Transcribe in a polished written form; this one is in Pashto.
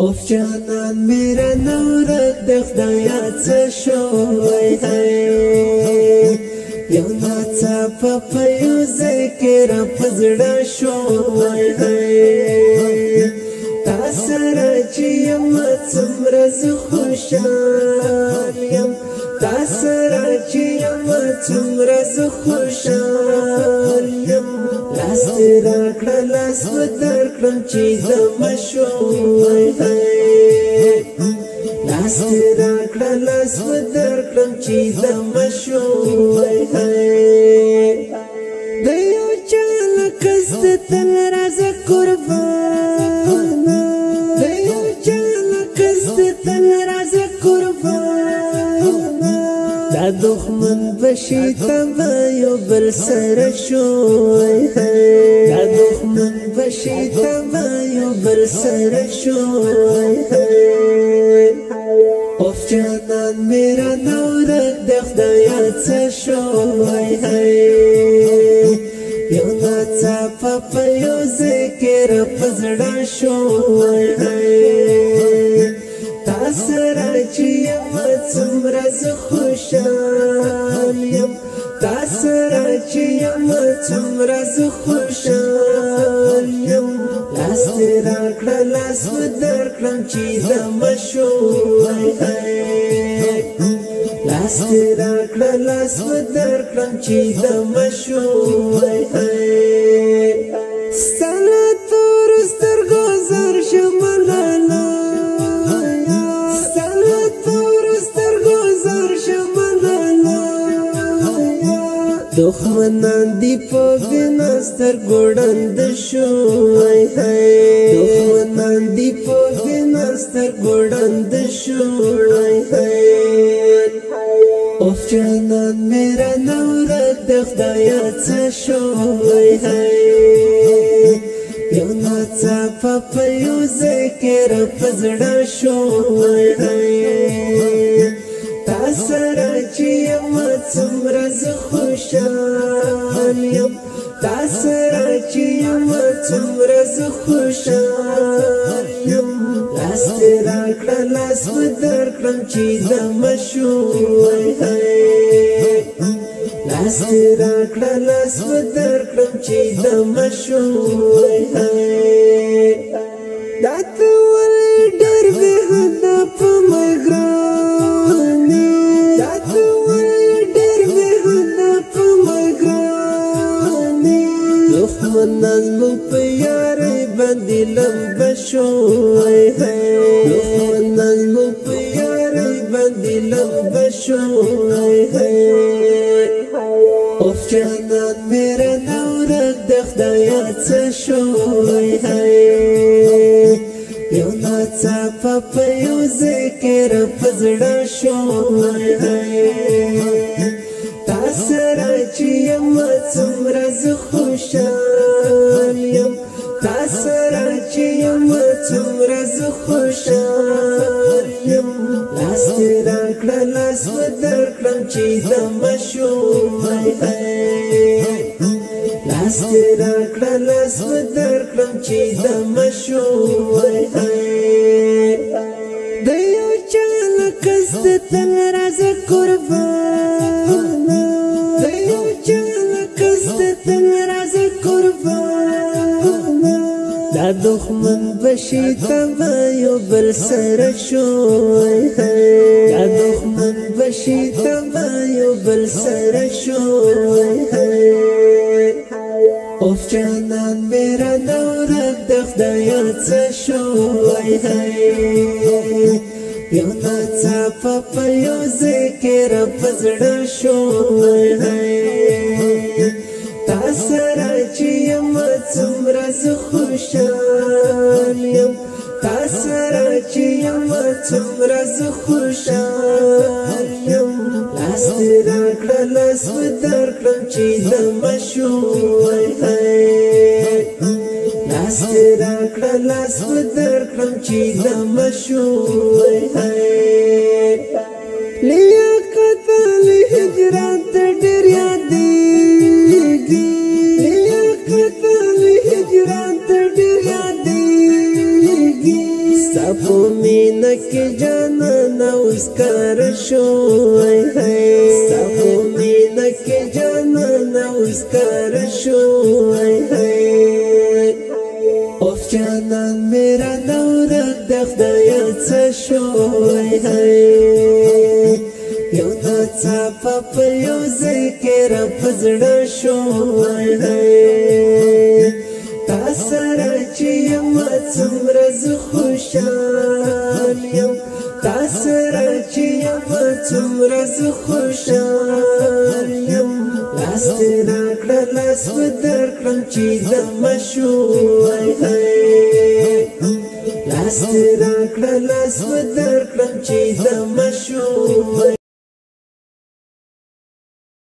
اوف جانان میرا نورک د خدایا څه شوی دی، یو ناڅاپه په یو ځای کې را په زړه شوی دی. تا سره چې یم څومره زه خوشحال یم، تا سره چې یم څومره زه خوشحال یم. لاس دې راکړه لاس به درکړم چې دمه شوی دی، لاس دې راکړه لاس به درکړم چې دمه شوی دی. د یو چا له قصده تل راځه قربانه، د یو چا له قصده تل راځه قربانه. دا دښمن بشي تبا یو بل سره شوی دی، دا دښمن بشي تبا یو بل سره شوی دی. اوف جانان میرا نورک د خدایا څه شوی دی، یو ناڅاپه په یو ځای کې را په زړه شوی دی. تا سره چې یم څومره زه خوشحال یم، تا سره چې یم څومره زه خوشحال یم. لاس دې راکړه لاس به درکړم چې دمه شوی دی، لاس دې راکړه لاس به درکړم چې دمه شوی دی. ستا له تورو سترګو زر شم لالا، ستا له تورو سترګو زر شم لالا. دښمنان دي په بنا سترګو ړانده شوی دی، دښمنان دي په بنا سترګو ړانده شوی دی. اوف جانان میرا نورک د خدایا څه شوی دی، یو ناڅاپه په یو ځای کې را په زړه شوی دی. تا سره چې یم څومره زه خوشحال یم، تا سره چې یم څومره زه خوشحال یم. لاس دې راکړه لاس به درکړم چې دمه شوی دی، لاس دې راکړه لاس به درکړم چې دمه شوی دی. دا ته ولې ډېر بې حده په ما ګران یې، دا ته ولې ډېر بې حده په ما ګران یې. دښمنان زموږ په یارۍ باندې لمبه شوی دی، دښمنان زموږ په یارۍ باندې لمبه شوی دی. اوف جانان میرا نورک د خدایا څه شوی دی، یو ناڅاپه په یو ځای کې را په زړه شوی دی. تا سره چې یم څومره زه خوشحال یم، تا سره چې یم څومره زه خوشحال یم. لاس دې راکړه لاس به درکړم چې دمه شوی دی، لاس دې راکړه لاس به درکړم چې دمه شوی دی. د یو چا له قصده تل راځه قربانه، د یو چا له قصده تل راځه قربانه. دا دښمن بشي تبا یو بل سره شوی دی، دا دښمن بشي تبا یو بل سره شوی دی. اوف جانان میرا نورک د خدایا څه شوی دی، یو ناڅاپه په یو ځای کې را په زړه شوی دی. تا سره چې یم څومره زه خوشحال یم، تا سره چې یم څومره زه خوشحال یم. لاس دې راکړه لاس به درکړم چې دمه شوی دی، لاس دې راکړه لاس به درکړم چې دمه شوی دی. لیاقت علي هجران ته ډېر یادېږي، لیاقت علي هجران ته ډېر یادېږي. ستا په مینه کې جانان اوس کار شو، ستا په مینه کې جانان اوس کار شو. اوف جانان میرا نورک د خدای څه شو، یو ناڅاپه په یو ځای کې را په زړه شو. تا سره چې یم څومره زه خوشحال یم، تا سره چې یم څومره زه خوشحال یم. لاس دې راکړه، لاس به درکړم چې دمه شو. لاس دې راکړه، لاس به درکړم چې دمه شو.